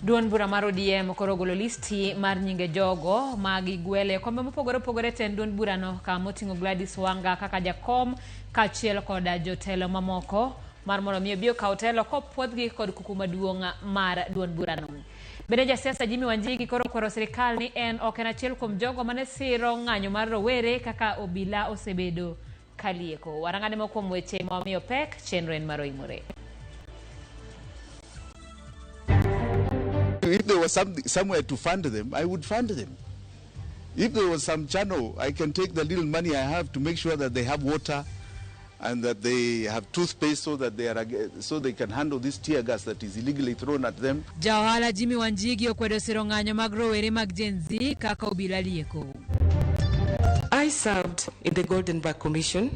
Duond bura mar ODM koro ogolo listi mar nyinge jogo ma gigwele kombe mopogore opogore e tend duond burano kama oting'o Gladys Wanga kaka jakom kaachiel koda jotelo mamoko mar mondo mi obi okaw telo kopuodhgi kod kuku maduong' mar duond burano. Bende jasiasa Jimmy Wanjigi koro okwero sirikal ni en ok en achiel kuom jogo mane siro ng'anyo mar rowere kaka obila osebedo kalieko. Warang'ane moko kuom weche ma wamiyo pek, chenro en mar oimore. If there was somewhere to fund them, I would fund them. If there was some channel, I can take the little money I have to make sure that they have water and that they have toothpaste so that they are so they can handle this tear gas that is illegally thrown at them. Jaohala Jimmy Wanjigi okwedo siro ng'anyo mag rowere mag Gen Z kaka obila lieko. I served in the Goldenberg Commission,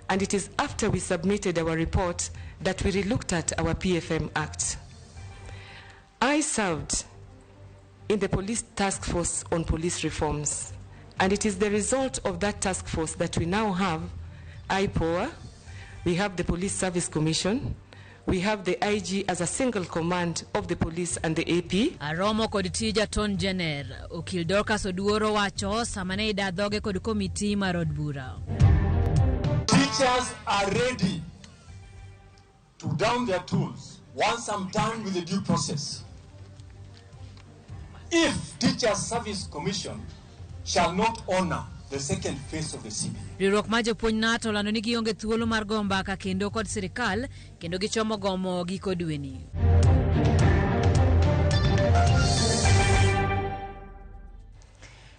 and it is after we submitted our report that we relooked at our PFM Act. I served in the Police Task Force on Police Reforms, and it is the result of that task force that we now have IPOA, we have the Police Service Commission, we have the IG as a single command of the police and the AP. Aromo kod tij Attorney General, Okil Dorcas Oduoro wacho sama ne ida dhoge kod komiti mar od bura. Teachers are ready to down their tools once I'm done with the due process. If Teachers Service Commission shall not honor the second phase of the CBA. Riwruok mar jopuonj NATO olando ni gionge thuolo mar go mbaka kendo kod sirikal kendo gichomo gomo giko dweni.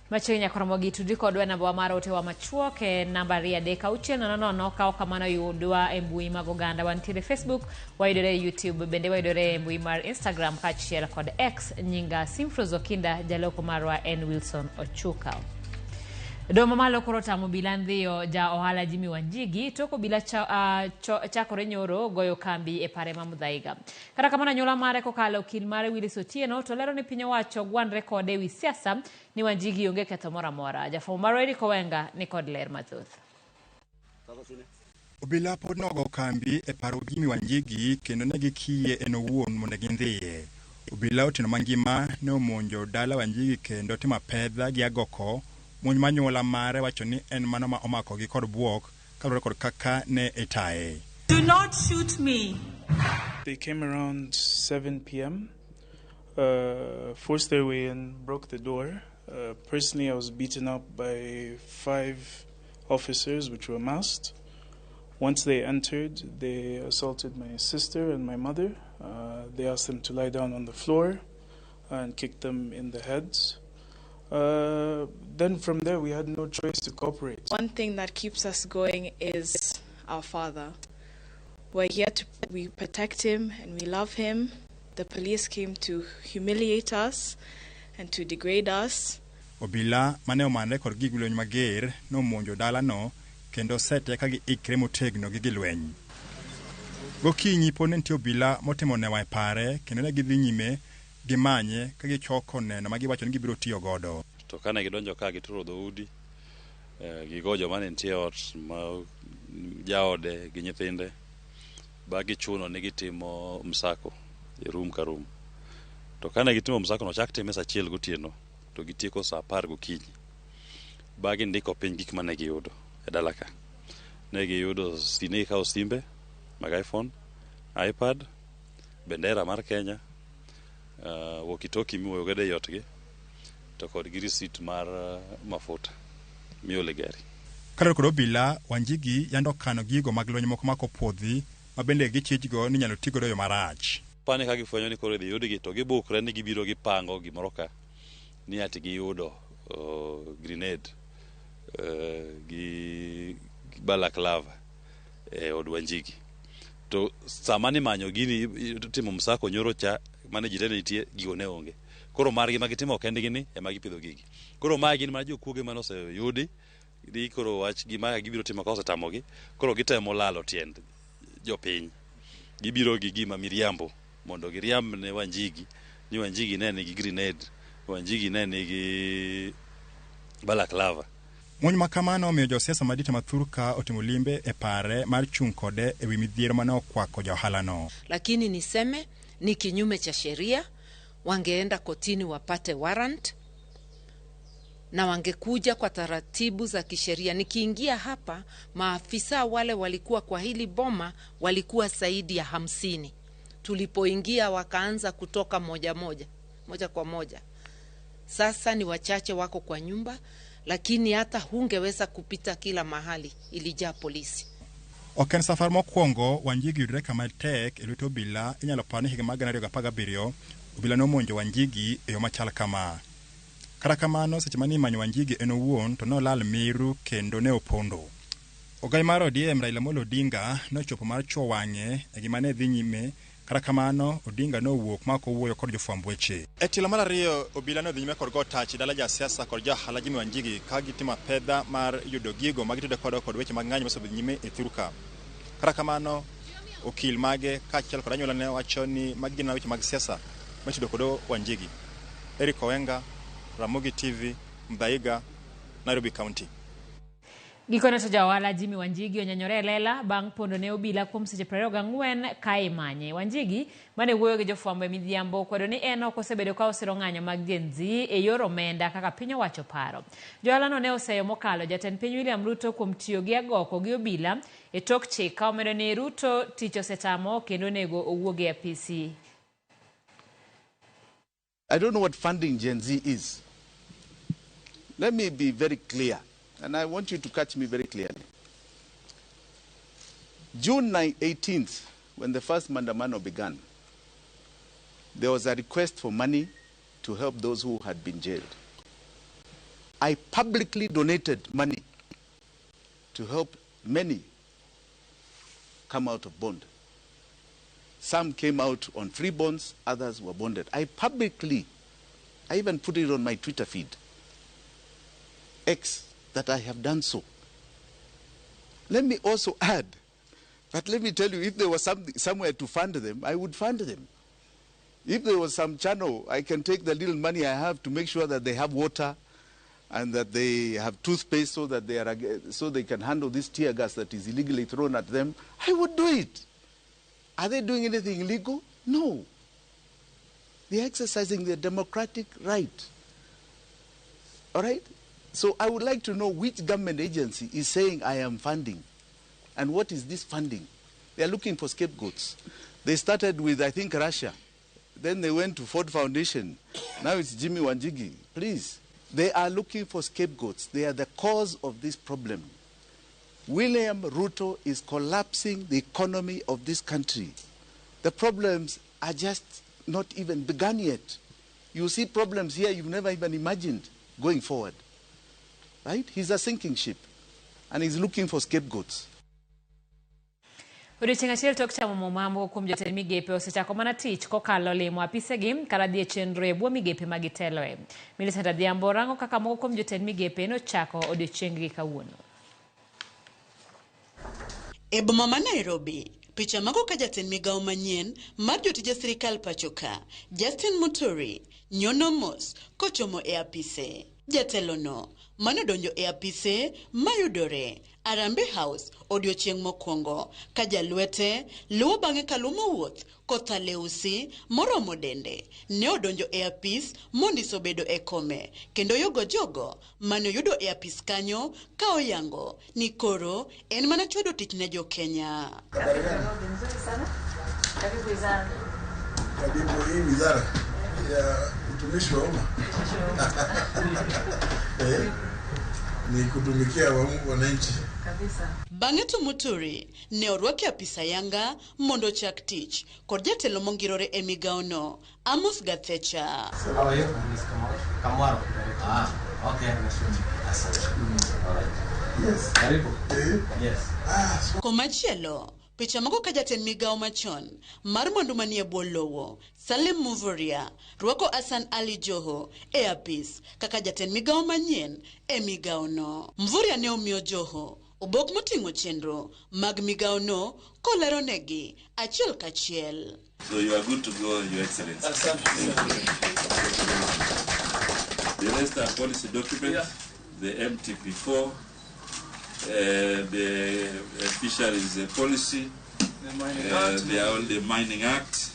Machiegni nyaka romo gi tudri kodwa e namba wa mar ote wa machuok e namba 23600 ka ok kamano yudwa e mbui mag oganda wantiere Facebook, wayudore e YouTube, bende wayudore e mbui mar Instagram kaachiel kod X. Nyinga Simfros Okinda, jaloko marwa en Wilson Ochuka. Doho mamalo koro otamo obila ndhiyo ja ohala Jimmy Wanjigi tok obila chakore nyoro goyo kambi e pare ma Muthaiga. Kata kamano anyuola mare kokalo okil mare Willis Otieno to lero ni piny owacho gwanre kode ewi siasa ni Wanjigi onge ketho moro amora. Jafwambo marwa Eric Owenga ni kod ler mathoth. Obila pod nogo kambi e paro Jimmy Wanjigi kendo ne gikiye en owuon mondo gindhiye. Obila otieno mangima ne omonjo dala Wanjigi kendo timo apedha gi agoko monj ma anyuola mare wacho ni en mano ma omakogi kod buok kaluwore kod kaka ne itaye. Do not shoot me. They came around 7 p.m., forced their way in, broke the door. Personally, I was beaten up by 5 officers, which were masked. Once they entered, they assaulted my sister and my mother. They asked them to lie down on the floor and kicked them in the heads. Then from there, we had no choice to cooperate. One thing that keeps us going is our father. We're here to we protect him and we love him. The police came to humiliate us and to degrade us. Obila mane omanre kod gig lweny mager nomonjo dalano kendo sete ka giikre motegno gi gilweny. Gokinyi pod ne nitie obila motimo newa e pare kendo ne gidhi nyime gimanye ka gichoko neno ma giwacho ni gibiro tiyo godo. To kane gidonjo ka gituro dhoudi, gigo joma ne nitie e ot ma jaode gi nyithinde, ba gichuno ni gitimo msako e room ka room. To kane gitimo msako no chak time saa 1 gotieno to gitieko saa 10 gokinyi. Ba gindiko piny gik mane giyudo e dala ka. Ne giyudo ne gikawo simbe mag iPhone, iPad, bendera mar Kenya, walkie-talkie miwuoyo godo ei otgi, to kod gi receipt mar mafuta miolo e gari. Kaluwore kod obila, Wanjigi yando okano gigo mag lweny moko ma kopuodhi ma bende gichich-go ni inyalo ti godo e yo marach. Pane ka gifwenyo ni koro idhi yudgi to gibukre ni gibiro gipango gimoro ka ni ati giyudo grenade gi balaclava e od Wanjigi. To sama nimanyo gini timo msako nyoro cha mane ji te ne nitie, gigo ne onge. Koro margi ma gitimo kendgi ni ema gipidho gigi. Koro mae gin mana jokuoge mane oseyudi ni koro wach gima gibiro timo ka osetamogi, koro gitemo lalo tiend jopiny. Gibiro gi gima miriambo mondo giriamb ne Wanjigi ni Wanjigi ne nigi grenade, Wanjigi ne nigi balaclava. Monj ma kamano omiyo josiasa madito ma thurka otimo limbe e pare mar chung' kode e wi midhiero mane okwako ja ohalano. Lakini niseme ni kinyume cha sheria Wangeenda kotini wapate warrant na wangekuja kwa taratibu za kisheria. Nikiingia hapa, maafisa wale walikuwa kwa hili boma walikuwa zaidi ya 50. Tulipoingia wakaanza kutoka moja moja, moja kwa moja. Sasa ni wachache wako kwa nyumba, lakini hata hungeweza kupita kila mahali, ilijaa polisi. Ok en safar mokwongo Wanjigi yudore kama tek e lwet obila inyalo par ni higa mar 2017 obila nomonjo Wanjigi e yo machal kama. Kata kamano seche mane imanyo Wanjigi en owuon to nolal miru kendo ne opondo. Ogai mar ODM Raila Amolo Odinga nochopo mar chuo wang'e e gima ne dhi nyime. Kata kamano Odinga nowuok ma ok owuoyo kod jofwamb weche. E tielo mar ariyo obila ne odhi nyime kod go tach dala jasiasa kod jaohala Jimmy Wanjigi ka gitimo apedha mar yudo gigo ma gitudo kodo kod weche mag ng'anyo mosedhi nyime e thurka. Kata kamano okil mage kaachiel kod anyuolane wacho ni magi gin weche mag siasa mitudo kod Wanjigi. Eric Owenga, Ramogi TV, Muthaiga, Nairobi County. Gikone to jaohala Jimmy Wanjigi onyanyore e lela bang' pondo ne obila kuom seche 24 ka imanye. Wanjigi mane wuoyo gi jofwambo e midhiambo kwedo ni en ok osebedo ka osiro ng'anyo mag Gen Z e yor omenda kaka piny owacho paro. Johalano ne oseyo mokalo jatend piny William Ruto kuom tiyo gi agoko gi obila e tok chik ka omedo ni Ruto tich osetamo kendo onego owuog e apisi. I don't know what funding Gen Z is. Let me be very clear, and I want you to catch me very clearly. June 18th, when the first Mandamano began, there was a request for money to help those who had been jailed. I publicly donated money to help many come out of bond. Some came out on free bonds, others were bonded. I even put it on my Twitter feed, X, that I have done so. Let me also add, but let me tell you, if there was somewhere to fund them, I would fund them. If there was some channel, I can take the little money I have to make sure that they have water and that they have toothpaste so that they are, so they can handle this tear gas that is illegally thrown at them. I would do it. Are they doing anything illegal? No. They are exercising their democratic right. All right? So I would like to know which government agency is saying I am funding. And what is this funding? They are looking for scapegoats. They started with, I think, Russia. Then they went to Ford Foundation. Now it's Jimmy Wanjigi. Please. They are looking for scapegoats. They are the cause of this problem. William Ruto is collapsing the economy of this country. The problems are just not even begun yet. You see problems here you've never even imagined going forward. Right? He's a sinking ship, and he's looking for scapegoats. Odiochieng' achiel tok chamo muma moko kuom jotend migepe osechako mana tich kokalo limo apisegi kata dhi e chenro e bwo migepe ma giteloe. Millicent Adhiambo rango kaka moko kuom jotend migepe nochako odiochieng'-gi kawuono. E boma ma Nairobi, picha mako ka jatend migawo manyien mar jotije sirikal pacho ka, Justin Muturi, nyono mos kochomo e apise. Jatelono manodonjo e apise mayudore Harambee House odiochieng' mokwongo ka jalwete luwo bang'e kalumo wuoth kotha leusi moromo dende ne odonjo e apis mondiso bedo e kome kendo yogo jogo mane oyudo e apis kanyo ka oyango ni koro en mana chwado tich ne jo-Kenya. Karibu hii wizara ya utumishi wa umma ni kutumikia wananchi. Bang'e to Muturi ne orwaki e apis ayanga mondo ochak tich kod jatelo mongirore e migawono Amos Gathecha. How are you? Kamwaro. Ah, okay. Yes. Karibu. Yes. Komachielo, picha mako ka jatend migawo machon mar mwandu manie bwo lowo Salim Mvurya rwako Hassan Ali Joho e apis kaka jatend migawo manyien e migawono. Mvurya ne omiyo Joho obok moting'o chenro mag migawono koleronegi achiel kachiel. So you are good to go, Your Excellency. The rest are policy documents, the MTP4, the fisheries policy, the Mining Act,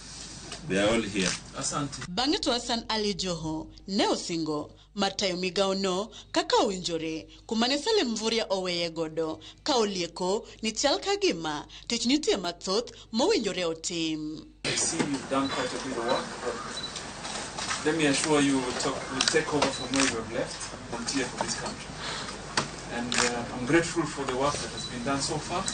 They are all here. Asante. Bang'e to Hassan Ali Joho ne osingo mar tayo migawono kaka owinjore kuma ne Salim Mvurya oweye godo ka olieko ni chal ka gima tich nitie mathoth mowinjore otim. I see you've done quite a bit of work, but let me assure you we'll take over from where you have left, volunteer for this country. And I'm grateful for the work that has been done so far.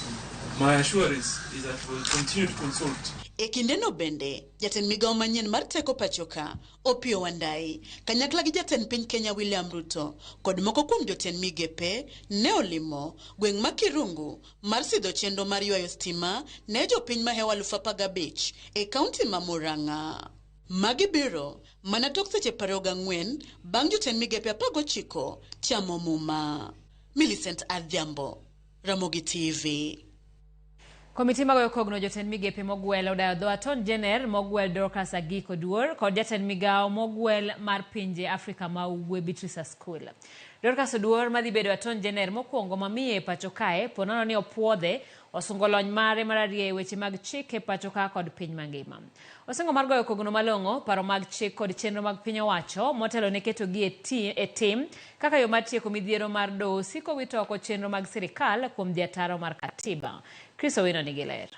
My assurance is that we'll continue to consult. E kindeno bende, jatend migawo manyien mar teko pachoka, Opiyo Wandayi, kanyakla gi jatend piny Kenya William Ruto kod moko kuom jotend migepe ne olimo gweng' ma Kirungu mar sidho chenro mar ywayo stima ne jopiny mahewo 15,000 e kaunti ma Murang'a. Magi biro mana tok seche 24 bang' jotend migepe 19 chamo muma. Millicent Adhiambo, Ramogi TV. Komiti magoyo kogno jotend migepe mogwel odayo dho Attorney General mogwel Dorcas Agik Oduor kod jatend migawo mogwel mar pinje Afrika ma Ugwe Beatrice Askul. Dorcas Oduor madhi bedo Attorney General mokwongo mamiye e pacho kae ponono ni opuodhe osungo lony mare mararieya e weche mag chik e pacho ka kod piny mangima. Osingo mar goyo kogno malong'o, paro mag chik kod chenro mag piny owacho motelo ne ketogi e tim kaka yo mar tieko midhiero mar doho siko wito oko chenro mag sirikal kuom dhi ataro mar katiba. Chris Owino nigi ler.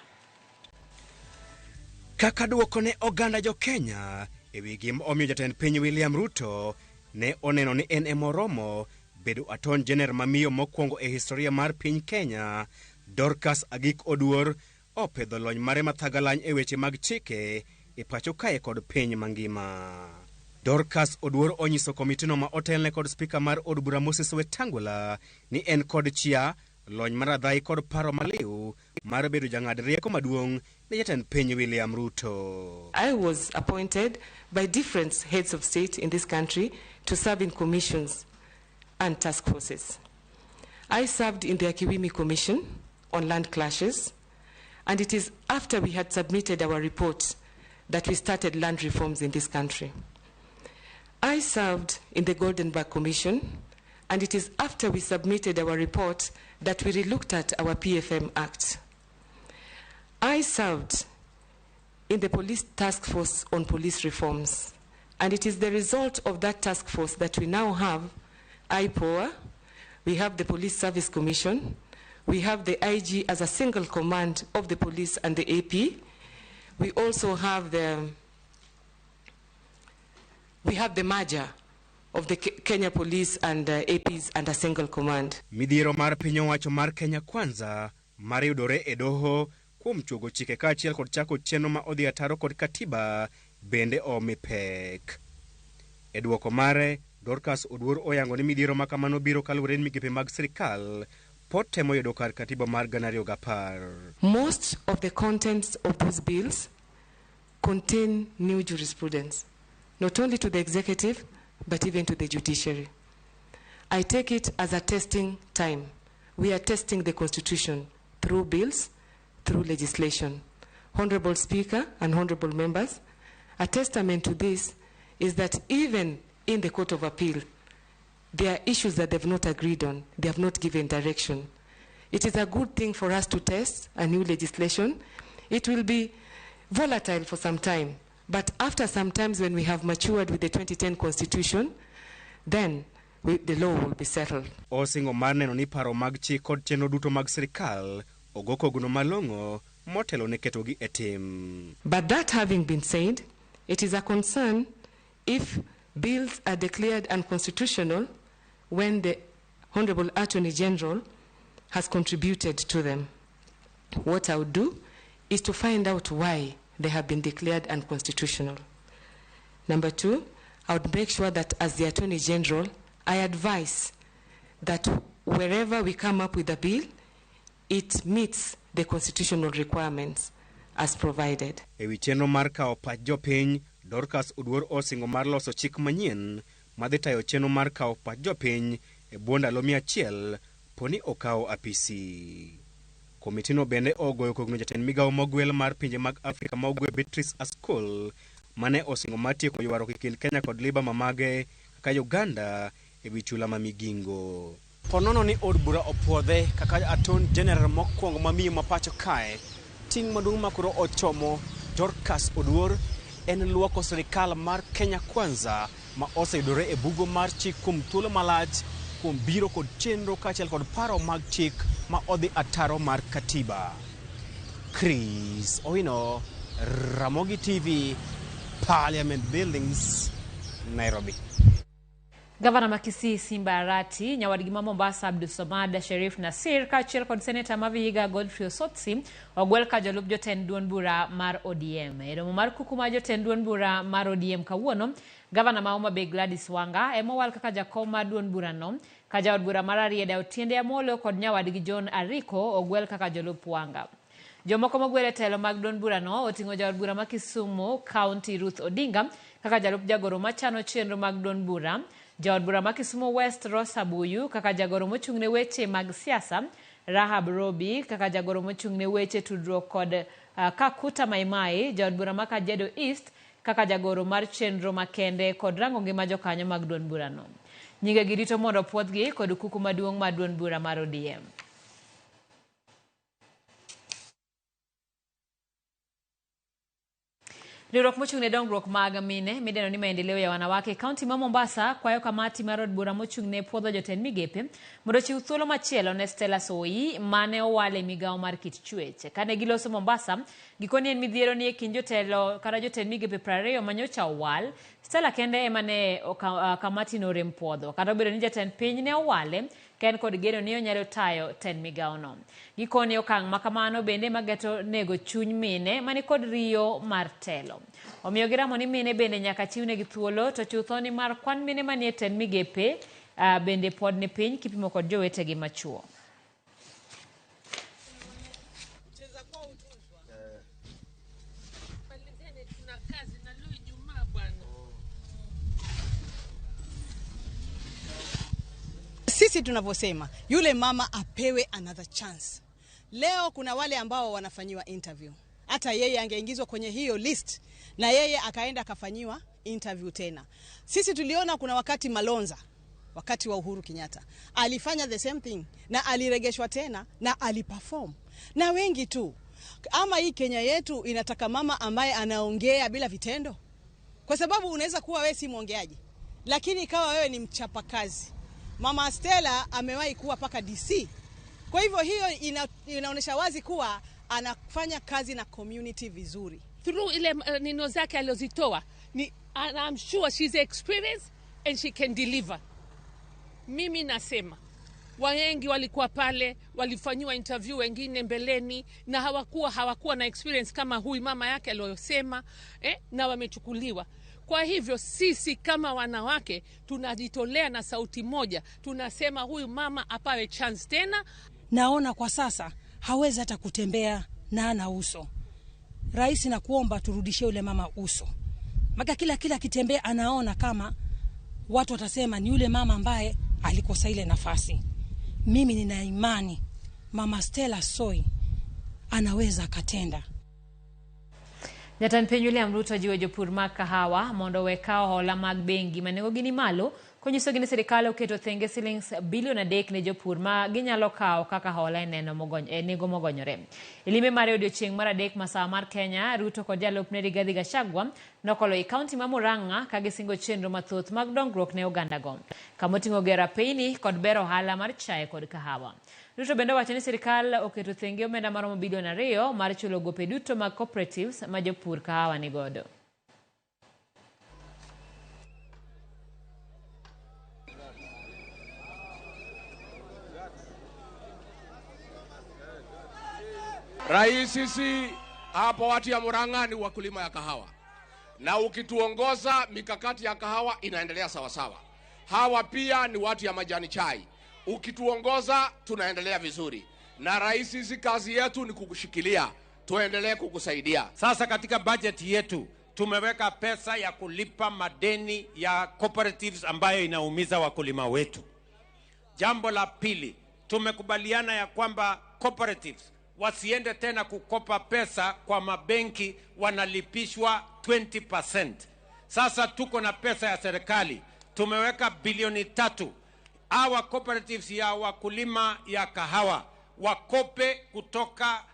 Kaka duoko ne oganda jo Kenya e wi gima omiyo jatend piny William Ruto ne oneno ni en emoromo bedo Attorney General mamiyo mokwongo e historia mar piny Kenya, Dorcas Agik Oduor opedho lony mare mathagalany e weche mag chike e pacho kae kod piny mangima. Dorcas Oduor onyiso komitino ma otelne kod spika mar od bura Moses Wetangula ni en kod chia, lony mar adhai kod paro maliw mar bedo jang'ad rieko maduong' ne jatend piny William Ruto. I was appointed by different heads of state in this country to serve in commissions and task forces. I served in the Akiwimi Commission on land clashes, and it is after we had submitted our report that we started land reforms in this country. I served in the Goldenberg Commission, and it is after we submitted our report that we relooked at our PFM Act. I served in the Police Task Force on Police Reforms, and it is the result of that task force that we now have IPOA, we have the Police Service Commission, we have the IG as a single command of the police and the AP. We also have the merger of the Kenya Police and APs under single command. Midhiero mar piny owacho mar Kenya Kwanza mar yudore e doho kuom chuogo chike kaachiel kod chako chenro ma odhi ataro kod katiba bende omi pek. E duoko mare, Dorcas Oduor oyango ni midhiero ma kamano biro kaluwore ni migepe mag sirikal pod temo yudo kar katiba mar 2010. Most of the contents of those bills contain new jurisprudence, not only to the executive, but even to the judiciary. I take it as a testing time. We are testing the Constitution through bills, through legislation. Honorable Speaker and honorable members, a testament to this is that even in the Court of Appeal, there are issues that they've not agreed on. They have not given direction. It is a good thing for us to test a new legislation. It will be volatile for some time, but after some times when we have matured with the 2010 Constitution, then the law will be settled. Osingo mar neno ni paro mag chik kod chenro duto mag sirikal ogo kogno malong'o motelo ne ketogi e tim. But that having been said, it is a concern if bills are declared unconstitutional when the Honorable Attorney General has contributed to them. What I would do is to find out why they have been declared unconstitutional. Number two, I would make sure that as the Attorney General, I advise that wherever we come up with a bill, it meets the constitutional requirements as provided. E wi chenro mar kawo pach jopiny, Dorcas Oduor osingo mar loso chik manyien madhi tayo chenro mar kawo pach jopiny e bwo ndalo 100 poni okawo apisi. Komitino bende ogoyo kogno jatend migawo mogwel mar pinje mag Afrika ma Ugwe Beatrice Askul mane osingo mar tieko ywaruok e kind Kenya kod liba mamage kaka Uganda e wi chula ma Migingo. Ponono ni od bura opuodhe kaka Attorney General mokwongo mamiyo ma pacho kae, ting' maduong' makoro ochomo Dorcas Oduor en luoko sirikal mar Kenya Kwanza ma oseyudore e bugo mar chik kuom thuolo malach kuom biro kod chenro kaachiel kod paro mag chik ma odhi ataro mar katiba. Chris Owino, Ramogi TV, Parliament Buildings, Nairobi. Gavana ma Kisii Simba Arati, nyawadgi ma Mombasa Abdulsomad Sherif Nasir kaachiel kod seneta ma Vihiga Godfrey Osotsi ogwel ka jolup jotend duond bura mar ODM. E romo mar kuku mar jotend duond bura mar ODM kawuono, gavana ma Homa Bay Gladys Wanga ema owal kaka jakom mar duond burano, ka jaod bura mar Rarieda Otiende Amolo kod nyawadgi John Ariko ogwel kaka jolup Wanga. Jomoko mogwel e telo mag duond burano oting'o jaod bura ma Kisumu County Ruth Odinga kaka jalup jagoro machano chenro mag duond bura, jaod bura ma Kisumu West Rosa Buyu kaka jagoro mochung'ne weche mag siasa, Rahab Robi kaka jagoro mochung'ne weche tudruok kod Kakuta Maimai, jaod bura ma Kajiado East kaka jagoro mar chenro makende kod rango ngima jokanyo mag duond burano. Nyingegi rito mondo puodhgi kod kuku maduong' mar duond bura mar ODM. Riwruok mochung' ne dongruok mag mine midendo ni maendeleo ya wanawake kaunti ma Mombasa kwayo kamati mar od bura mochung' ne puodho jotend migepe mondo ochiw thuolo machielo ne Stella Soi mane owal e migawo mar kit chwech. Kane giloso Mombasa, gikoni en midhiero ni e kind jotelo kata jotend migepe 20 manyocha owal, Stella kende ema ne kamati no orem puodho. Kata obedo ni jatend piny ne owale, ka en kod geno ni onyalo tayo tend migawono. Gikoni okang' ma kamano bende mageto nego chuny mine mani kod riyo mar telo. Omiyo giramo ni mine bende nyaka chiwnegi thuolo to chutho ni mar kwan mine manie tend migepe bende pod ni piny kipimo kod jowetegi machuo. Sisi tunavyosema yule mama apewe another chance. Leo kuna wale ambao wanafanyiwa interview. Hata yeye angeingizwa kwenye hiyo list na yeye akaenda akafanyiwa interview tena. Sisi tuliona kuna wakati Malonza, wakati wa Uhuru Kenyatta, alifanya the same thing na aliregeshwa tena na aliperform. Na wengi tu. Ama hii Kenya yetu inataka mama ambaye anaongea bila vitendo. Kwa sababu unaweza kuwa wewe si mwongeaji, lakini ikawa wewe ni mchapakazi. Mama Stella amewahi kuwa paka DC. Kwa hivyo hiyo inaonesha wazi kuwa anafanya kazi na community vizuri. Through ile neno zake alizitoa, ni I'm sure she's experienced and she can deliver. Mimi nasema wengi walikuwa pale, walifanywa interview wengine mbeleni na hawakuwa na experience kama huyu mama yake aliyosema, na wamechukuliwa. Kwa hivyo sisi kama wanawake tunajitolea na sauti moja, tunasema huyu mama apawe chance tena. Naona kwa sasa hawezi hata kutembea na ana uso. Rais na kuomba turudishie yule mama uso. Maka kila kitembea anaona kama watu watasema ni yule mama ambaye alikosa ile nafasi. Mimi nina imani Mama Stella Soi anaweza katenda. Jatend piny William Ruto jiwo jopur mag kahawa mondo owe kawo hola mag bengi ma nengogi ni malo konyisogi ni sirikal oketo thenge silings bilion 3 ne jopur ma ginyalo kawo kaka hola e nengo mogonyore. E limbe mare odiochieng' mar 3 masawa mar Kenya, Ruto kod jalupne Rigathi Gachagua nokolo e kaunti ma Murang'a ka gisingo chenro mathoth mag dongruok ne ogandago, kamoting'o gero apeyni kod bero ohala mar chae kod kahawa. Ruto bende owacho ni sirikal oketo thenge omenda maromo bilion 2 mar chulo gope duto mag cooperatives ma jopur kahawa nigodo. Rais, sisi hapo watu ya Murang'a ni wakulima ya kahawa. Na ukituongoza mikakati ya kahawa inaendelea sawa sawa. Hawa pia ni watu ya majani chai. Ukituongoza tunaendelea vizuri. Na rais, sisi kazi yetu ni kukushikilia, tuendelee kukusaidia. Sasa katika budget yetu tumeweka pesa ya kulipa madeni ya cooperatives ambayo inaumiza wakulima wetu. Jambo la pili, tumekubaliana ya kwamba cooperatives wasiende tena kukopa pesa kwa mabenki, wanalipishwa 20%. Sasa tuko na pesa ya serikali, tumeweka bilioni 3. Hawa cooperatives ya wakulima ya kahawa wakope kutoka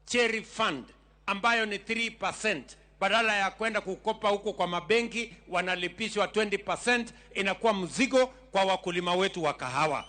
Cherry Fund ambayo ni 3%. Badala ya kwenda kukopa huko kwa mabenki wanalipishwa 20%, inakuwa mzigo kwa wakulima wetu wa kahawa.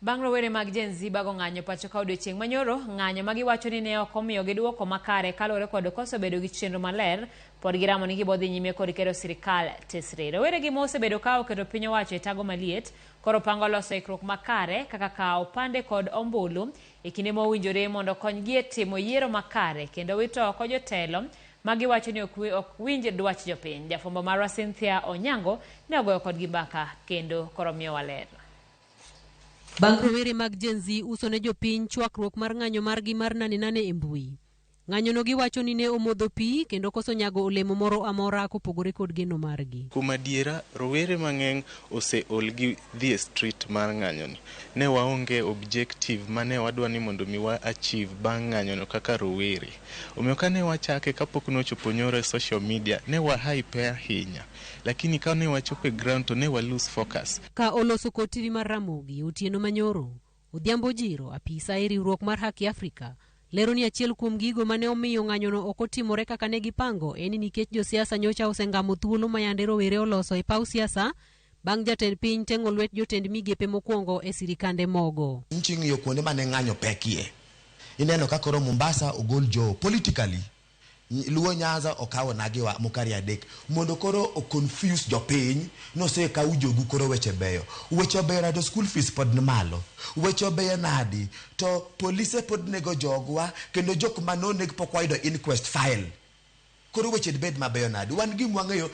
Bang' rowere mag Gen Z bago ng'anyo pacho ka odiochieng' manyoro, ng'anyo ma giwacho ni ne ok omiyogi duoko makare kaluwore kod koso bedo gi chenro maler, pod giramo ni gibodhi nyime kod kedo sirikal tesre. Rowere gi ma osebedo ka oketo piny owacho e tago maliet, koro pango loso ikruok makare kaka kawo opande kod ombulu e kinde ma owinjore mondo okonygi e timo yiero makare kendo wito oko jotelo ma giwacho ni ok winj dwach jopiny. Jafwambo marwa Cynthia Onyango ne ogoyo kodgi mbaka kendo koro miyowa ler. Bang' rowere mag Gen Z uso ne jopiny chwakruok mar ng'anyo margi mar nane nane e mbui. Ng'anyono giwacho ni ne omodho pi kendo koso nyago olemo moro amora kopogore kod geno margi. Kuom adiera, rowere mang'eny oseol gi dhi e street mar ng'anyoni. Ne waonge objective mane wadwa ni mondo mi wa achieve bang' ng'anyono kaka rowere. Omiyo kane wachake kapok nochopo nyoro e social media, ne wa hype ahinya. Lakini kane wachopo e ground to ne wa lose focus. Ka oloso kod TV mar Ramogi otieno manyoro, Odhiambo Jiro, apisa e riwruok mar Haki Afrika, lero ni achiel kuom gigo mane omiyo ng'anyono ok otimore kaka ne gipango en ni nikech josiasa nyocha osengamo thuolo ma yande rowere oloso e paw siasa bang' jatend piny teng'o lwet jotend migepe mokwongo e sirikande mogo. Nchi ng'iyo kuonde mane ng'anyo pekie. Ineno ka koro Mombasa ogol Joho politically. Luo Nyanza okawo Nagiwa mokari adek mondo koro o confuse jopiny nosekaw jogu koro weche beyo. Weche beyo nade to school fees pod ni malo. Weche beyo nadi to polise pod nego jogwa kendo jok manoneg pok wayudo inquest file. Koro weche dibed mabeyo nadi. Wan gima wang'eyo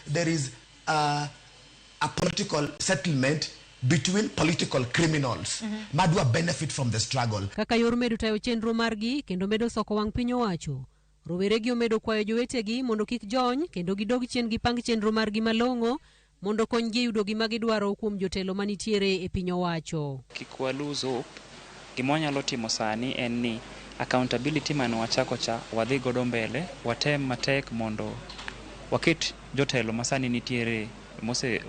there is a political settlement between political criminals madwa benefit from the struggle. Kaka yor medo tayo chenro margi kendo medo soko wang' piny owacho. Rowere gi omedo kwayo jowetegi mondo kik jony kendo gidog chien gipang chenro margi malong'o mondo konygi yudo gima gidwaro kuom jotelo manitiere e piny owacho. Kik wa lose hope. Gima wanyalo timo sani en ni accountability mane wachako cha wadhi godo mbele, watem matek mondo waket jotelo masani nitiere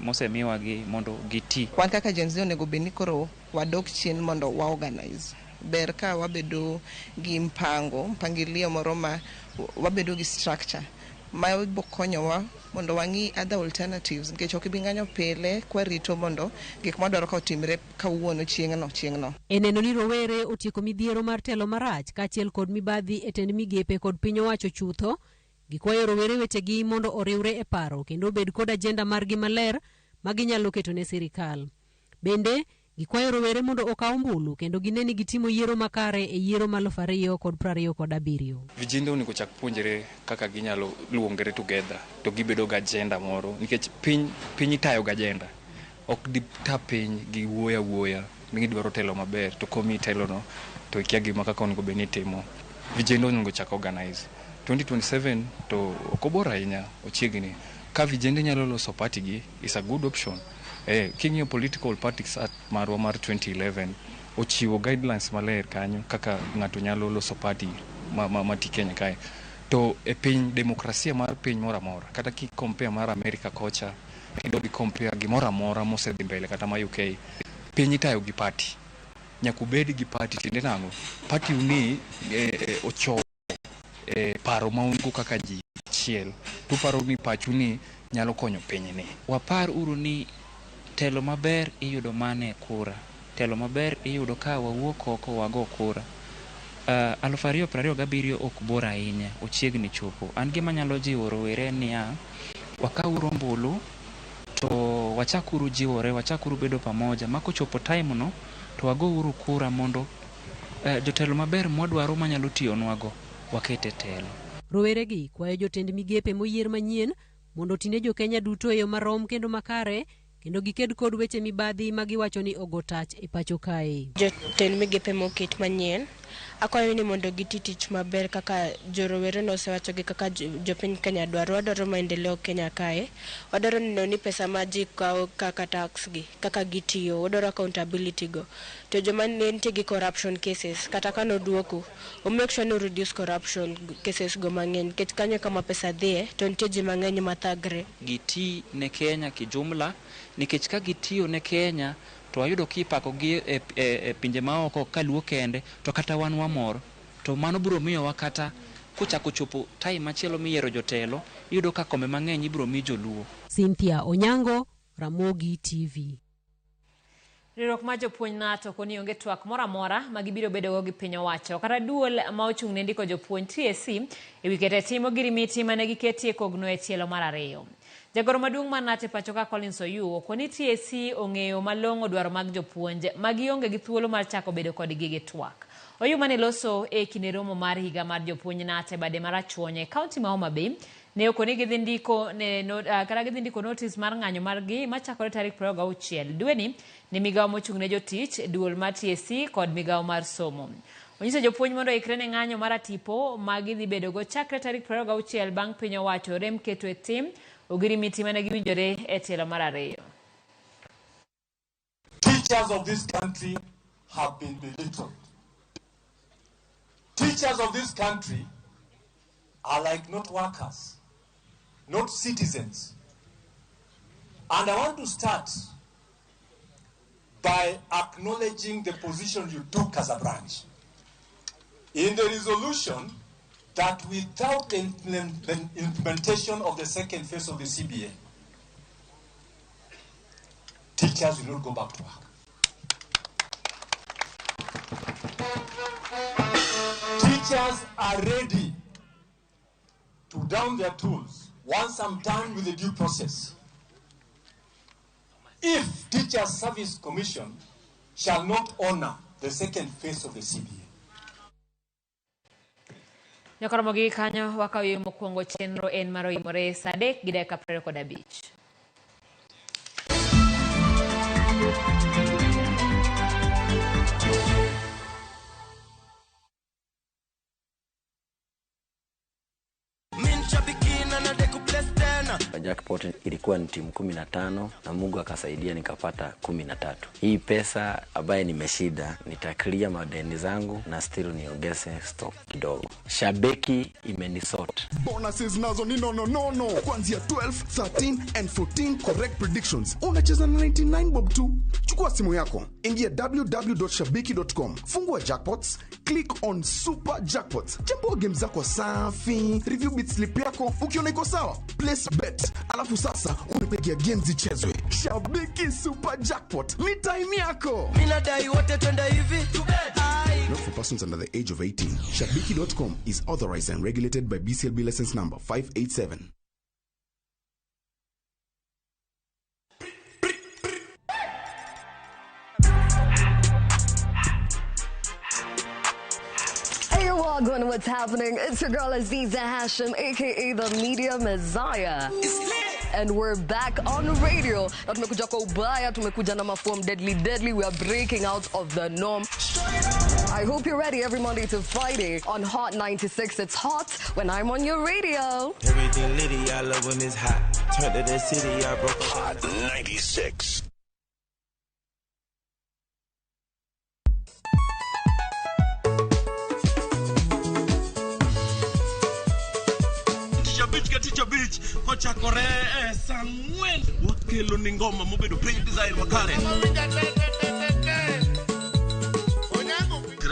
mosemiwagi mondo giti. Wan kaka Gen Z onego bed ni koro wadok chien mondo wa organize. Ber ka wabedo gi mpangilio moro ma wabedo gi structure ma bo konyowa mondo wang'i other alternatives nikech ok ibi ng'anyo pile kwarito mondo gik mwadwaro ka otimre kawuono chieng'no. E neno ni rowere otieko midhiero mar telo marach kaachiel kod mibadhi e tend migepe kod piny owacho chutho, gikwayo rowere wetegi mondo oriwre e paro kendo obed kod agenda margi maler ma ginyalo keto ne sirikal. Bende, gikwayo rowere mondo okaw ombulu kendo gine ni gitimo yiero makare e yiero mar 2027. Vijende onego chak puonjre kaka ginyalo luongre together to gibedo gi agenda moro nikech piny itayo gi agenda. Ok dita piny gi wuoyo awuoya ni gidwaro telo maber to komiyi telono to ikia gima kaka onego bed ni itimo. Vijende onego chak organize. 2027 to ok obor ahinya, ochiegni. Ka vijende nyalo loso party gi is a good option. King'iyo political parties act marwa mar 2011 ochiwo guidelines maler kanyo kaka ng'ato nyalo loso party ma ti Kenya kae. To e piny demokrasia mar piny moro amora kata ki compare mar America kocha kendo gi compare gimoro amora mosedhi mbele kata ma UK, piny itayo gi party. Nyaka ubed gi party tiende nang'o? Party ni ochopo paro ma un go kaka ji achiel tuparo ni pachu ni nyalo konyo pinyni. Wapar uru ni telo maber iyudo mana e kura. Telo maber iyudo ka wawuok oko wago kura. 2027 ok bor ahinya, ochiegni chopo. An gima anyalo jiwo rowere en niya, wakawuru ombulu to wachakuru jiwore, wachakuru bedo pamoja. Ma kochopo time no to wagouru kura mondo jotelo maber mwadwaro manyalo tiyonwago waket e telo. Roweregi kwayo jotend migepe moyier manyien mondo otine jo-Kenya duto e yo marom kendo makare kendo giked kod weche mibadhi ma giwacho ni ogo tach e pacho kae. Jotend migepe moket manyien, akwayo ni mondo giti tich maber kaka jorowere nosewacho gi kaka jopiny Kenya dwaro. Wadwaro maendeleo Kenya kae. Wadwaro neno ni pesa ma ji kawo kaka tax gi, kaka gitiyo. Wadwaro accountability go. To joma ne nitie gi corruption cases, kata ka noduoko, o make sure ni reduce corruption cases go mang'eny. Nikech kanyo kama pesa dhiye, to nitie ji mang'eny mathagre. Giti ne Kenya kijumla, nikech ka gitiyo ne Kenya to wayudo kipakogi e pinje maoko kaluo kende, to kata wan wamor, to mano biro miyowa kata Kochako chopo time machielo miyiero jotelo, iyudo ka kombe mang'eny ibiro mi joluo. Cynthia Onyango, Ramogi TV. Riwruok mar jopuonj NATO koni onge twak moro amora ma gibiro bedogo gi piny owacho kata duol ma ochung' ne ndiko jopuonj TSC e wi keto e tim ogirimiti mane giketie kogno e tielo mar ariyo. Jagoro maduong' mar NATO e pacho ka Collins Oyuu okoni TSC ong'eyo malong'o dwaro mag jopuonj ma gionge gi thuolo mar chako bedo kodgi gi twak. Oyuu mane loso e kinde romo mar higa mar jopuonj NATO e bade marachuonyo e kaunti ma Homa Bay ne okoni gidhi ndiko ne no, kata gidhi ndiko notis mar ng'anyo margi machakore tarik 26 dweni ne migawo mochung' ne jotich, duol mar TSC kod migawo mar somo. Onyiso jopuonj mondo oikre ne ng'anyo mar atipo ma gidhi bedogo chakre tarik 26 bang' piny owacho rem keto e tim ogirimiti mane giwinjore e tielo mar ariyo. Teachers of this country have been belittled. Teachers of this country are like not workers, not citizens. And I want to start by acknowledging the position you took as a branch in the resolution that without the implementation of the second phase of the CBA, teachers will not go back to work. Teachers are ready to down their tools once I'm done with the due process. If Teachers Service Commission shall not honor the second phase of the CBA. Nyakoromo gi kanyo wakawo yo mokwongo chenro en mar oimore saa 3:25. Jackpot ilikuwa ni timu 15 na Mungu akasaidia nikapata 13. Hii pesa ambaye nimeshinda nitaclear madeni zangu na still niongeze stock kidogo. Shabiki imenisort. Bonuses nazo ni no. Kuanzia 12, 13 and 14 correct predictions. Unacheza na 99 bob tu. Chukua simu yako, ingia www.shabiki.com, fungua jackpots, click on super jackpots. Chambua game zako safi, review bit slip yako, ukiona iko sawa, place bet. Alafu sasa unapigia games zichezwe. Shabiki Super Jackpot ni time yako. Mimi nadai wote twende hivi. Not for persons under the age of 18. Shabiki.com is authorized and regulated by BCLB license number 587. Wagwan, what's happening? It's your girl Aziza Hashim, aka the Media Messiah. And we're back on radio. Na tumekuja kwa ubaya, tumekuja na maform deadly deadly. We are breaking out of the norm. I hope you're ready every Monday to Friday on Hot 96. It's hot when I'm on your radio. Everything litty, I love when it's hot. Turned to the city, I broke up. Hot 96. Teacher Beach kochakore saa 4 wakelo ni ngoma mobedo pre design makare.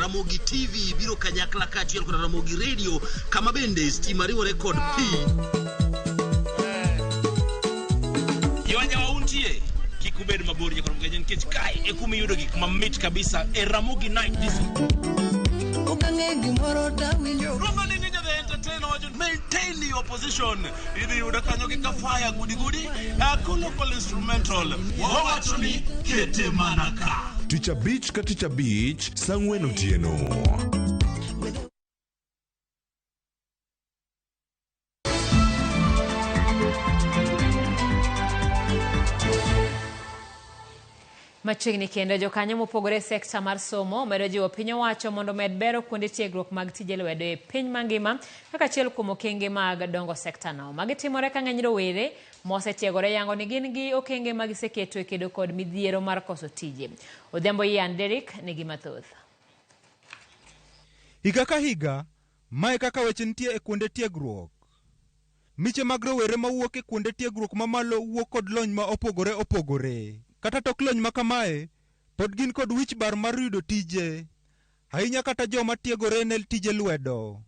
Ramogi TV biro kanyakla kaachiel kod Ramogi Radio kama bende stima riwore kod pi. Jowanja wa untie kik ubed mabor nyakoro mgenye nikech kae e kuma iyudo gik mamit kabisa e Ramogi Night Disco. Roma ni the entertainer wacho maintain your position. Idhi yudo kanyo gi kafaya gudi gudi local instrumental. Wawacho ni kete mana ka. Teacher Beach ka Teacher Beach saa 4 otieno. Machiegni kendo jokanyo mopogore e sekta mar somo medo jiwo piny owacho mondo omed bero kuonde tiegruok mag tije lwedo e piny mangima kaka achiel kuom okenge mag dongo sektano. Magi timore ka ng'eny rowere mosetiegore yango ni gin gi okenge ma giseketo e kedo kod midhiero mar koso tije. Odhiambo Ian Derrick nigi mathoth. Higa ka higa, mae kaka weche nitie e kuonde tiegruok. Miche mag rowere mawuok e kuonde tiegruok mamalo wuok kod lony ma opogore opogore. Kata tok lony ma kamae, pod gin kod wich bar mar yudo tije, ahinya kata joma tiegore ne tije lwedo.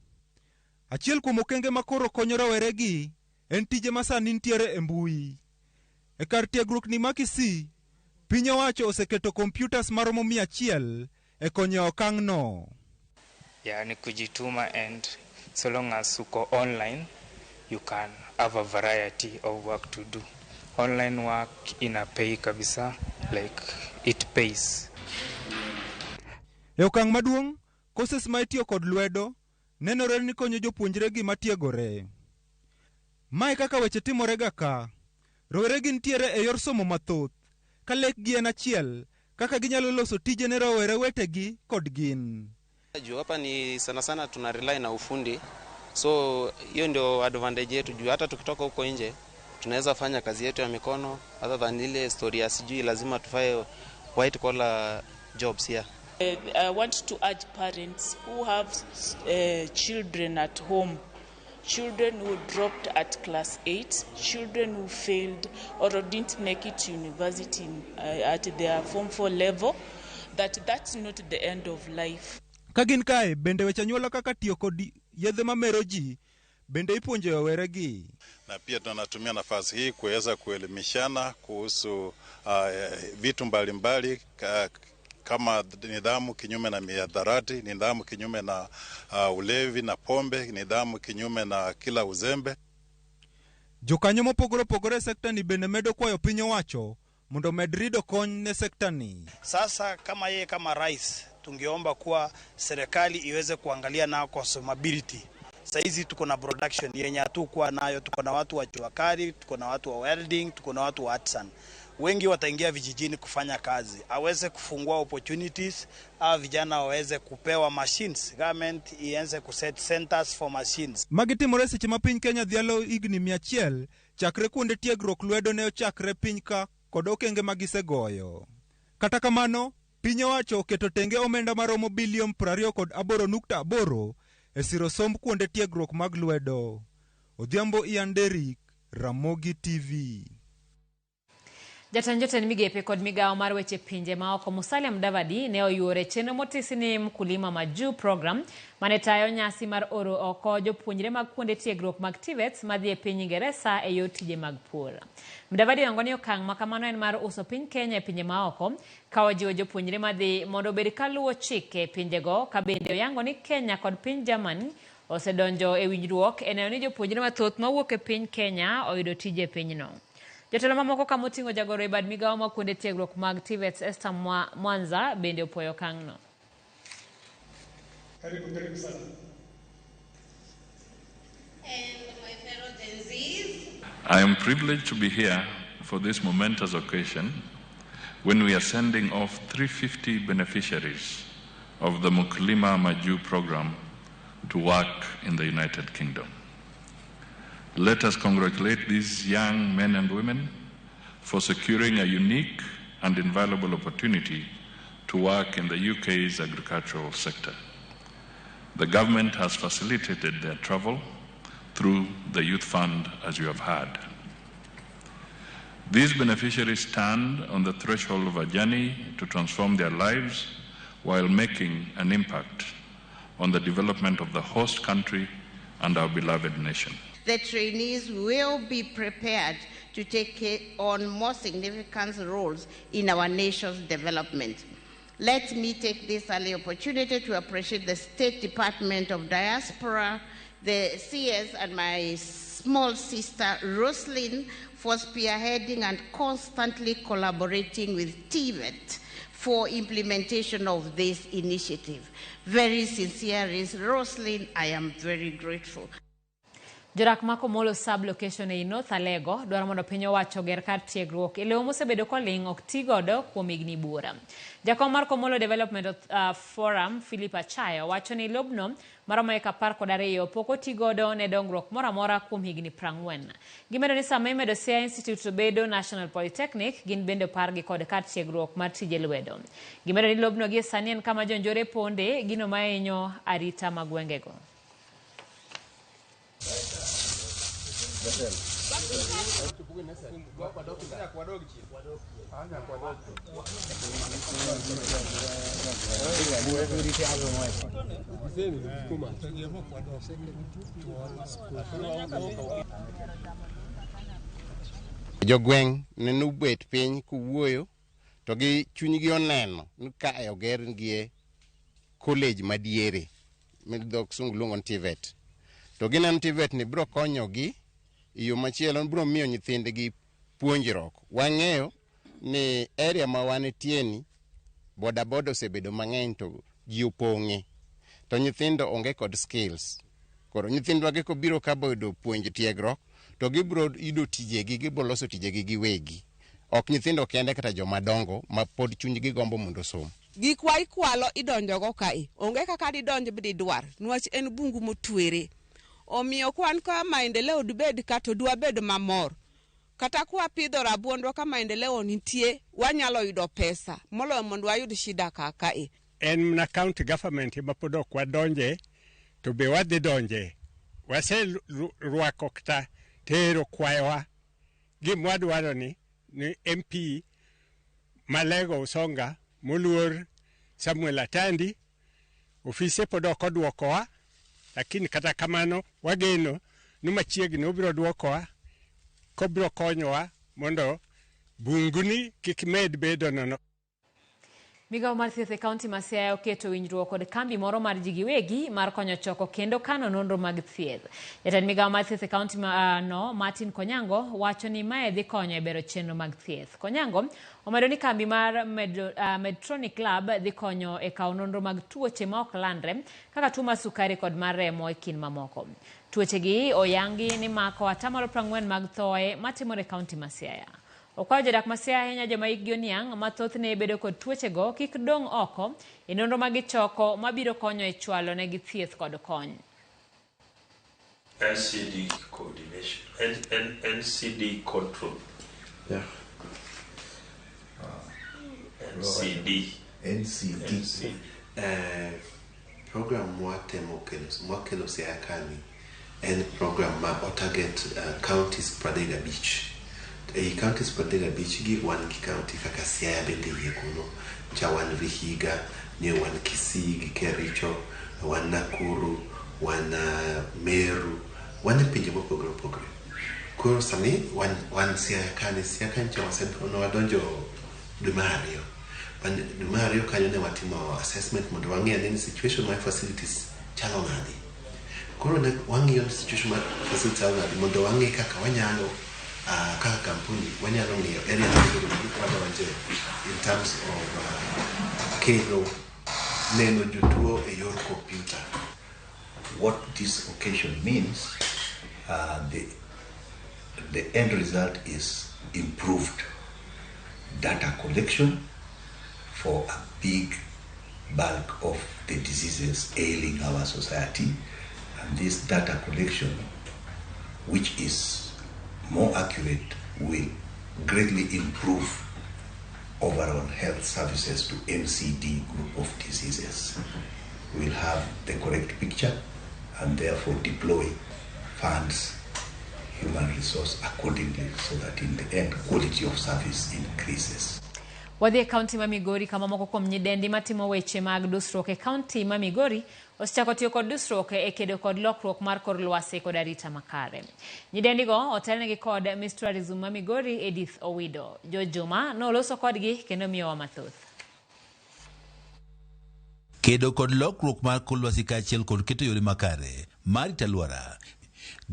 Achiel kuom okenge ma koro konyo roweregi en tije ma sani nitiere e mbui. E kar tiegruok ni ma Kisii, piny owacho oseketo computers maromo 100 e konyo e okang'no. Yeah, ni kujituma, and so long as uko online you can have a variety of work to do. Online work ina pay kabisa, like it pays. E okang' maduong', courses ma itiyo kod lwedo nenore ni konyo jopuonjregi matiegore. Mae kaka weche timore ga ka. Rowere gi nitiere e yor somo mathoth, ka lekgi en achiel, kaka ginyalo loso tije ne rowere wetegi kod gin. Juu hapa ni sana sana tuna rely na ufundi, so hiyo ndio advantage yetu juu hata tukitoka huko nje tunaweza fanya kazi yetu ya mikono other than ile story ya sijui lazima tufae white collar jobs here. I want to urge parents who have children at home, children who dropped at class 8, children who failed or didn't make it to university at their Form 4 level, that that's not the end of life. Ka gin kae, bende weche anyuola kaka tiyo kod yedhe mamero ji bende ipuonjo roweregi. Na pia tunatumia nafasi hii kuweza kuelimishana kuhusu vitu mbalimbali kama nidhamu kinyume na mihadarati, nidhamu kinyume na ulevi na pombe, nidhamu kinyume na kila uzembe. Jokanyo mopogore opogore e sekta ni bende medo kwayo piny owacho mondo omed rido kony ne sekta ni. Sasa kama yeye kama rais, tungeomba kuwa serikali iweze kuangalia nao consumability. Saizi tuko na production yenye hatukuwa nayo, tuko na watu wa jua kali, tuko na watu wa welding, tuko na watu wa artisan. Wengi wataingia vijijini kufanya kazi, aweze kufungua opportunities, au vijana waweze kupewa machines, government ianze kuset centers for machines. Magi timore seche ma piny Kenya dhialo higni 100 chakre kuonde tiegruok lwedo ne ochakre piny ka kod okenge ma gisegoyo. Kata kamano, piny owacho oketo tenge omenda maromo bilion 28.8 e siro somb kuonde tiegruok mag lwedo. Odhiambo Ian Derrick, Ramogi TV. Jatend jotend migepe kod migawo mar weche pinje maoko Musalia Mudavadi ne oyuore chenro motisi ni Mkulima Majuu program mane tayo nyasi mar oro oko jopuonjre mag kuonde tiegruok mag TVETs madhi e piny Ingeresa e yor tije mag pur. Mudavadi oyango ni okang' ma kamano en mar uso piny Kenya e pinje maoko ka ojiwo jopuonjre madhi mondo obed kaluwo chike e pinjego, ka bende oyango ni Kenya kod piny Germany osedonjo e winjruok e neno ni jopuonjre mathoth mawuok e piny Kenya oyudo tije e pinyno. Jotelo mamoko kamoting'o jagoro e bad migawo mar kuonde tiegruok mag TVETs Esther Mwanza bende opuoyo okang'no. Karibu, karibu sana. And my fellow Gen Zs. I am privileged to be here for this momentous occasion when we are sending off 350 beneficiaries of the Mkulima Majuu program to work in the United Kingdom. Let us congratulate these young men and women for securing a unique and invaluable opportunity to work in the UK's agricultural sector. The government has facilitated their travel through the Youth Fund, as you have heard. These beneficiaries stand on the threshold of a journey to transform their lives while making an impact on the development of the host country and our beloved nation. The trainees will be prepared to take on more significant roles in our nation's development. Let me take this early opportunity to appreciate the State Department of Diaspora, the CS, and my small sister, Roslyn, for spearheading and constantly collaborating with TVET for implementation of this initiative. Very sincere is Roslyn, I am very grateful. Jodak ma Komolo sub-location ei North Alego dwaro mondo piny owacho oger kar tiegruok e lowo mosebedo koling' ok ti godo kuom higni buora. Jakom mar Komolo Development Forum Philip Achayo wacho ni lobno maromo eka 12 pok oti godo ne dongruok moro amora kuom higni 40. Gimedo ni sama imedo Siaya Institute to bedo National Polytechnic, gin bende opargi kod kar tiegruok mar tije lwedo. Gimedo ni lobno gie sani en kama jonjore ponde, gino mahinyo arita ma gwengego. Jogweng' nenobet piny kowuoyo to gi chunygi oneno ni kae ogergie college madiere ma dho kisungu luongo ni TVET. To gineno TVET ni biro konyogi e yo machielo, biro miyo nyithindgi puonjruok. Wang'eyo ni area ma wantie ni bodaboda osebedo mang'eny to ji opong'e to nyithindo onge kod skills. Koro nyithindwa gi kobiro ka boyudo puonj tiegruok to gibiro yudo tijegi, gibiro loso tijegi giwegi. Ok nyithindo kende kata joma dongo ma pod chunygi gombo mondo osom. Gikwa ikwalo idonjogo kae. Onge kaka didonj bdidwar, niwach en bungu motwere. Omiyo kwan ka maendeleo dibed ka to dwabed mamor. Kata kwapidho rabuondwa ka maendeleo nitie, wanyalo yudo pesa moloyo mondo wayud shida ka kae. En mana county government ema pod ok wadonje, to be wadhi donje. Waserwako kata tero kwayowa. Gima wadwaro ni MP Malego Usonga moluor Samuel Atandi, ofise pod ok odwokowa, lakini kata kamano wageno ni machiegni obiro dwokowa, kobiro konyowa mondo bunguni kik med bedo nono. Migawo mar thieth e kaunti ma Siaya oketo winjruok kod kambi moro mar ji giwegi mar konyo choko kendo kano nonro mag thieth. Jatend migawo mar thieth e kaunti no Martin Konyango wacho ni mae dhi konyo e bero chenro mag thieth. Konyango omedo ni kambi mar Medtronic Lab dhi konyo e kawo nonro mag tuoche ma ok landre kaka tuo mar sukari kod mar remo e kind mamoko. Tuoche gi oyangi ni mako 40% mag thoe matimore e kaunti ma Siaya. Okwayo jodak ma Siaya ahinya joma hikgi oniang' ma thothne bedo kod tuochego kik dong' oko e nonro ma gichoko mabiro konyo e chwalo negi thieth kod kony. NCD coordination, NCD control. Yeah. NCD. NCD. Program mwakelo Siaya kani en program ma otarget counties 35. Ei counties 35 gi wan gi county kaka Siaya bende yie kuno, cha wan Vihiga, nie wan Kisii gi Kericho, wan Nakuru, wan Meru, wan e pinje mopogore opogore. Koro sani wan Siaya kani, Siaya kani cha wadonjo dwe mar ariyo. Dwe mar ariyo kanyo ne watimo assessment mondo wang'e ane ni situation mar facilities chalo nade. Koro ne wang'iyo ni situation mar facilities chalo nade mondo wang'e kaka wanyalo kaka kampuni wanyalo ng'iyo area mwadonje in terms of kelo neno jotuo e yor computer. What this occasion means, the end result is improved data collection for a big bulk of the diseases ailing our society. And this data collection, which is more accurate, will greatly improve overall health services to NCD group of diseases. We'll have the correct picture and therefore deploy funds, human resource accordingly, so that in the end quality of service increases. Wadhi e kaunti ma Migori kama moko kuom nyidendi matimo weche mag dusruok e kaunti ma Migori osechako tiyo kod dusruok e kedo kod lokruok mar kor lwasi kod arita makare. Nyidendigo otelnegi kod Miss Tourism ma Migori Edith Owido. George Juma noloso kodgi kendo miyowa mathoth. Kedo kod lokruok mar kor lwasi kaachiel kod keto yore makare mar rito alwora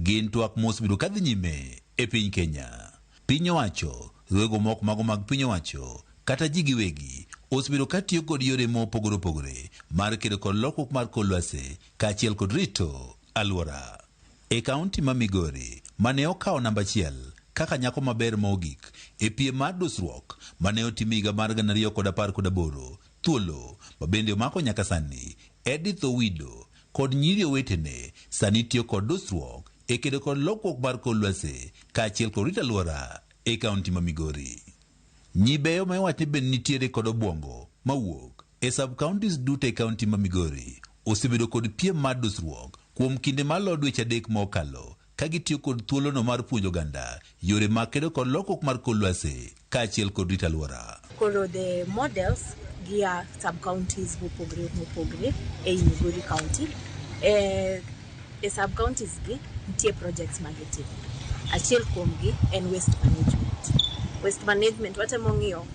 gin twak mosebedo kadhi nyime e piny Kenya. Piny owacho, riwruoge moko mago mag piny owacho kata ji giwegi osebedo katiyo kod yore mopogore opogore mar kedo kod lokruok mar kor lwasi kaachiel kod rito alwora. E kaunti ma Migori mane okawo namba 1 kaka nyako maber mogik e piem mar dusruok mane otim higa mar 2018, thuolo mabende omako nyaka sani, Edith Owido kod nyiri owetene sani tiyo kod dusruok e kedo kod lokruok mar kor lwasi kaachiel kod rito alwora e kaunti ma Migori. Nyibeyo ma iwacho ni bende nitiere kod obwongo mawuok e sub-counties duto e kaunti ma Migori osebedo kod piem mar dusruok kuom kinde maloyo dweche 3 mokalo. ka gitiyo kod thuolono mar puonjo oganda yore mag kedo kod lokruok mar kor lwasi kaachiel kod rito alwora. Koro the models gia sub counties mopogre mopogre ei Migori County. E sub counties gi nitie projects ma gitimo. Achiel kuomgi en waste management. Waste management watemo ng'iyo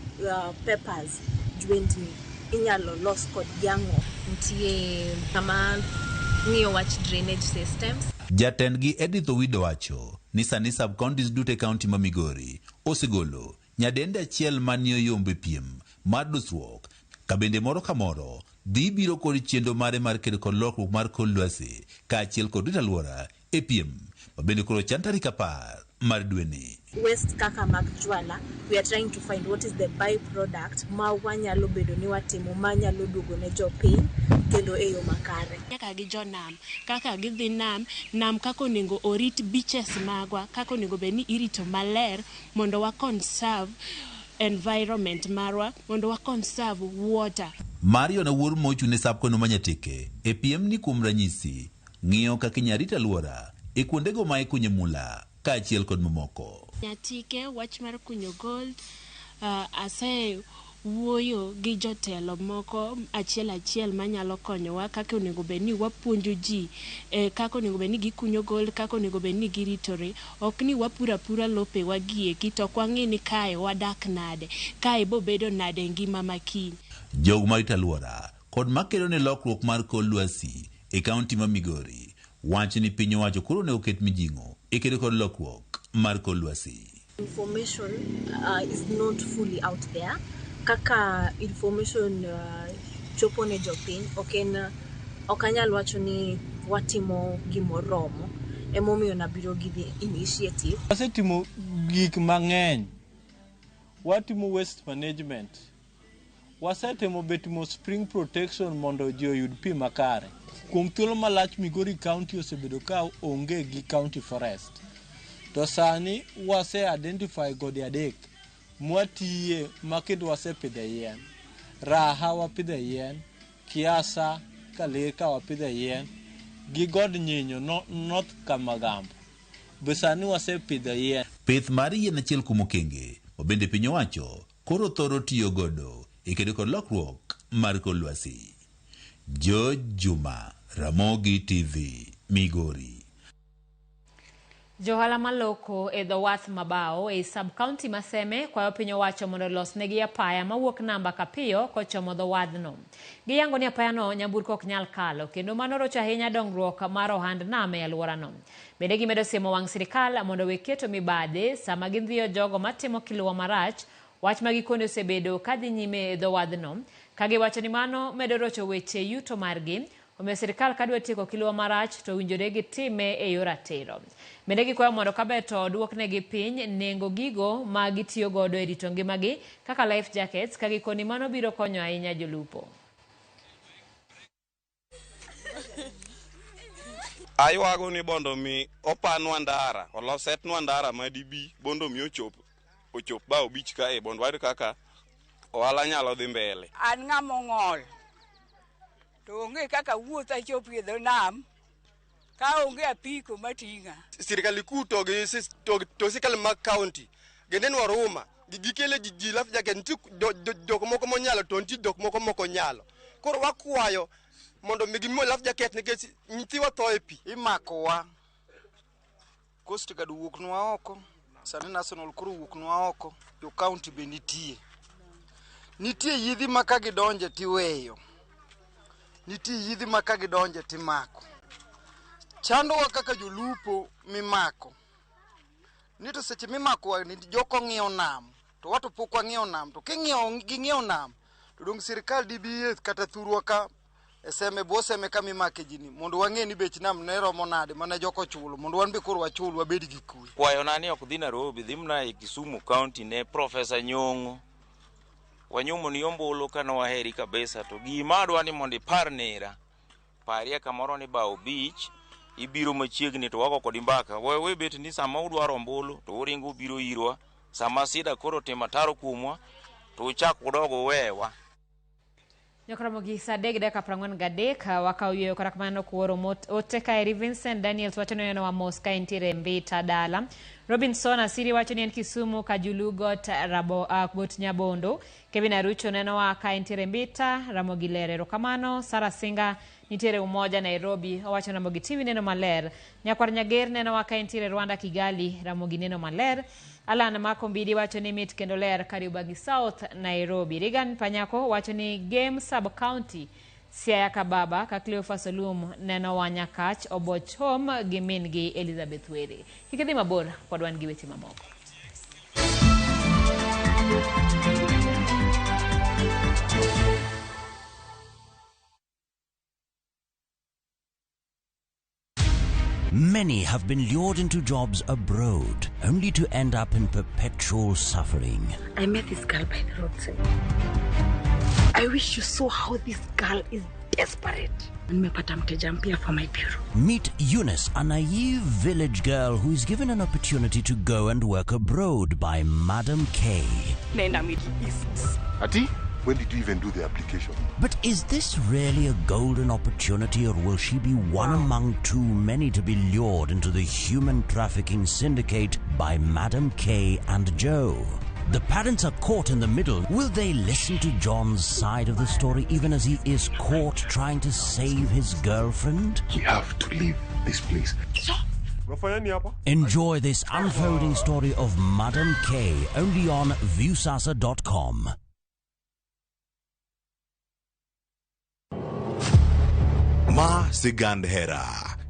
papers jwendni inyalo los kod gang'o. Nitie kama ng'iyo wach drainage systems. Jatendgi Edith Owido wacho ni sani sub counties duto e kaunti ma Migori osegolo nyadende achiel manie oyombe piem mar dusruok ka bende moro ka moro dhi biro kod chenro mare mar kedo kod lokruok mar kor lwasi kaachiel kod rito alwora e piem ma bende koro chan tarik 10 mar dweni. Waste kaka mag jwala, we are trying to find what is the byproduct ma wanyalo bedo ni watimo manyalo duogo ne jopiny kendo e yo makare. Nyaka gi jonam kaka gidhi nam nam kaka onego orit beaches magwa kaka onego bed ni irito maler mondo wa conserve environment marwa mondo wa conserve water. Marion Awuor mochung' ne sub kono ma Nyatike e piem ni kuom ranyisi ng'iyo kaka inyalo rit alwora e kuondego ma ikunye mula kaachiel kod mamoko. Nyatike wach mar kunyo gold ase wuoyo gi jotelo moko achiel achiel manyalo konyowa kaka onego bed ni wapuonjo ji kaka onego bed ni gikunyo gold kaka onego bed ni giritore. Ok ni wapuro apura lopewa gieki to ok wang'i ni kae wadak nade, kae bobedo nade e ngima makiny. Jogo marito alwora kod makedo ne lokruok mar kor lwasi e kaunti ma Migori wacho ni piny owacho koro onego oket mijing'o e kedo kod lokruok mar kor lwasi. Information is not fully out there. Kaka information chopo ne jopiny ok en ok anyal wacho ni watimo gimoromo emomiyo nabiro gi the initiative. Wasetimo gik mang'eny. Watimo waste management. Wasetemo betimo spring protection mondo ji oyud pi makare. Kuom thuolo malach Migori County osebedo ka onge gi county forest. To sani wase identify gode adek mwatiye ma kendo wasepidhe yien. Raha wapidhe yien, Kiasa Kaler ka wapidhe yien, gi god Nyinyo North Kamagambo. Be sani wasepidho yien. Pith mar yien achiel kuom okenge ma bende piny owacho koro thoro tiyo godo e kedo kod lokruok mar kor lwasi. George Juma, Ramogi TV, Migori. Johala maloko e dho wath Mabao ei sub-county ma Seme kwayo piny owacho mondo olosnegi apaya mawuok namba Kapiyo kochomo dho wadhno. Giyango ni apayano nyamburko ok nyal kalo kendo mano rocho ahinya dongruok mar ohand nam e alworano. Bende gimedo siemo wang' sirikal mondo owe keto mibadhi sama gindhiyo jogo matimo kiluwa marach, wach ma gikone osebedo kadhi nyime e dho wadhno, ka giwacho ni mano medo rocho weche yuto margi. Omiyo sirikal kadwa tieko kiluwa marach to owinjore gitime e yor ratiro. Bende gikwayo mondo kaber to oduoknegi piny nengo gigo ma gitiyo godo e rito ngimagi kaka life jackets ka gikoni mano biro konyo ahinya jolupo. Aywago ni mondo mi opanwa ndara, olosetnwa ndara madibi mondo mi ochop Bao Beach kae mondo wayud kaka ohala nyalo dhi mbele. An ng'ama ong'ol. To onge kaka wuoth achop e dho nam ka onge apiko mating'a. Sirikal kuu to gi to sirikal mag county ginenwa ruma gikele ji life jacket nitie jok moko monyalo to nitie jok moko mok onyalo. Koro wakwayo mondo mi gimiwa life jacket nikech nyithiwa tho e pi. Imakowa Coast Guard owuoknwa oko, sani National koro owuoknwa oko, jo county be nitie. Nitie yidhi ma ka gidonje tiweyo. Nitie yidhi ma ka gidonje timako. Chandowa kaka jolupo mimako. Ni to seche mimakowa ni joko ng'iyo nam, to wato pok wang'iyo nam, to king'iyo ging'iyo nam, to dong sirikal dibi kata thurwa ka e Seme bwo Seme kama imake ji ni mondo wang'e ni bech nam ne romo nade mane joko chulo mondo wan be koro wachul wabed gi kwe. Kwayona ni ok dhi Nairobi, dhi mana e Kisumu County ne Professor Nyong'o. Wanyuomo ni ombulu kane waheri kabisa to gima adwa ni mondo ipar nera. Parie kamoro ni Bao Beach, ibiro machiegni to wago kodi mbaka. We bet ni sama udwaro ombulu to uringo ubiro irwa, sama sida koro timo ataro kuomwa to uchak udogo uwewa. Nyakromo gi saa 3:43 wakawo yweyo kata kamano kuoro ote kaeri Vincent Daniels wacho ni oneno wa mos ka entiere Mbita dala. Robinson Asiri wacho ni en Kisumu Kajulu got, Rabo, got Nyabondo. Kevin Arucho nenowa ka entiere Mbita Ramogi ler erokamano. Sarah Singa nitiere Umoja Nairobi owacho Ramogi TV neno maler. Nyakwar Nyager nenowa ka entiere Rwanda Kigali Ramogi neno maler. Alan Mako Mbidi wacho ni mit kendo ler Kariobangi South Nairobi. Regan Panyako wacho ni Game Sub County Siaya Kababa ka Cleophas Olum nenowa Nyakach Oboch Home gi min gi Elizabeth Were. Kik idhi mabor pod wan gi weche mamoko. Many have been lured into jobs abroad, only to end up in perpetual suffering. I met this girl by the roadside. I wish you saw how this girl is desperate. Nimepata mteja mpya for my bureau. Meet Eunice, a naive village girl who is given an opportunity to go and work abroad by Madam K. Naenda Middle East. Ati, when did you even do the application? But is this really a golden opportunity, or will she be one among too many to be lured into the human trafficking syndicate by Madam K and Joe? The parents are caught in the middle. Will they listen to John's side of the story even as he is caught trying to save his girlfriend? We have to leave this place. Enjoy this unfolding story of Madam K only on Viusasa.com. Ma sigand hera,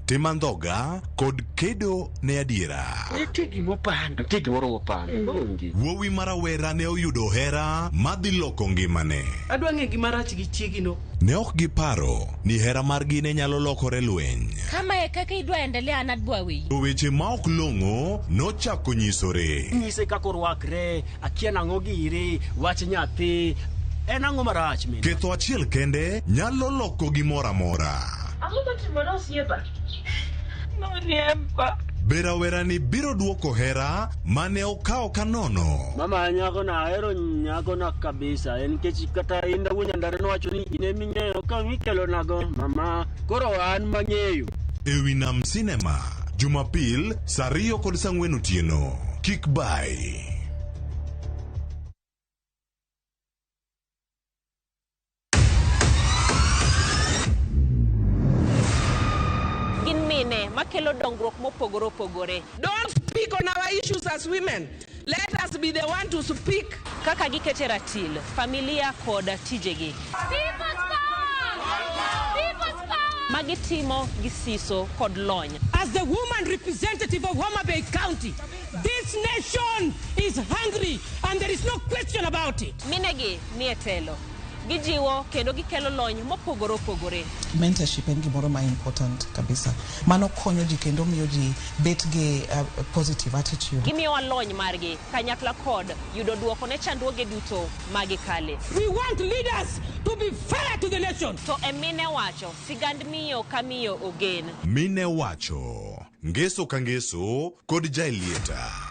tim andhoga kod kedo ne adiera. Nitie gimopando. Nitie gimoro mopando. Onge. Wuowi ma rawera ne oyudo hera madhi loko ngimane. Adwa ng'e gima rach gi chiegino. Ne ok giparo ni hera margi ne nyalo lokore lweny. Kama e kaka idwa endelea an adwa weyi. To weche ma ok long'o nochako nyisore. Nyise kaka orwakre, akia nang'o giri, wach nyathi. En ang'o marach min? Ketho achiel kende nyalo loko gimoro amora. Ang'o matimore osiepa? Noriemba. Be rawerani biro duoko hera mane okawo ka nono? Mama nyako na ahero nyako na kabisa en nikech kata Inda wuon Nyandare nowacho ni in eming'eyo ka mikelonago mama koro an mang'eyo. Ewi Nam Cinema, Jumapil saa 2 kod saa 4 otieno. Kik bai. Gin mine makelo dongruok mopogore opogore. Don't speak on our issues as women. Let us be the one to speak. Kaka gikete ratil, familia kod tijegi. Magitimo gi siso kod lony. As the woman representative of Homa Bay County, this nation is hungry and there is no question about it. Minegi nie telo. Gijiwo kendo gikelo lony mopogore opogore. Mentorship en gimoro ma important kabisa. Mano konyo ji kendo miyo ji bet gi positive attitude. Gimiyowa lony margi kanyakla kod yudo duoko ne chandruoge duto magikale. We want leaders to be fair to the nation. To e mine wacho, sigand miyo ka miyo ogen. Mine wacho, ngeso ka ngeso kod Jaelieta.